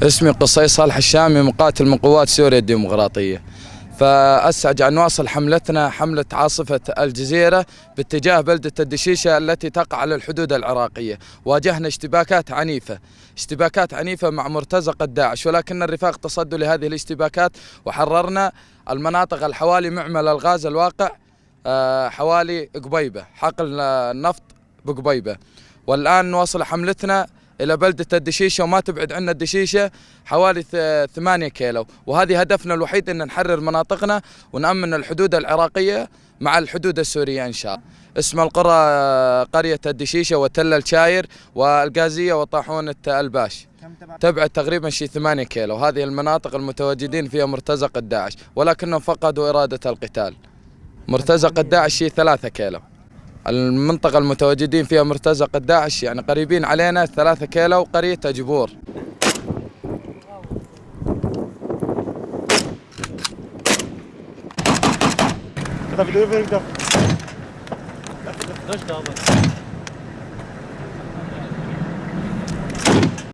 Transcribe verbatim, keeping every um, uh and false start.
اسمي قصي صالح الشامي، مقاتل من قوات سوريا الديمقراطية. فأسع جعل نواصل حملتنا، حملة عاصفة الجزيرة، باتجاه بلدة الدشيشة التي تقع على الحدود العراقية. واجهنا اشتباكات عنيفة، اشتباكات عنيفة مع مرتزقة داعش، ولكن الرفاق تصدوا لهذه الاشتباكات، وحررنا المناطق الحوالي معمل الغاز الواقع آه، حوالي قبيبة، حقل النفط بقبيبة. والآن نواصل حملتنا إلى بلدة الدشيشة، وما تبعد عنا الدشيشة حوالي ث-، ثمانية كيلو، وهذه هدفنا الوحيد، أن نحرر مناطقنا ونأمن الحدود العراقية مع الحدود السورية إن شاء الله. اسم القرى، آه، قرية الدشيشة وتل الشاير والقازية وطاحونة الباش. تبعد تقريبًا شي ثمانية كيلو. هذه المناطق المتواجدين فيها مرتزقة داعش، ولكنهم فقدوا إرادة القتال. مرتزقة داعش شي ثلاثة كيلو. المنطقة المتواجدين فيها مرتزقة داعش، يعني، قريبين علينا ثلاثة كيلو، وقرية جبور.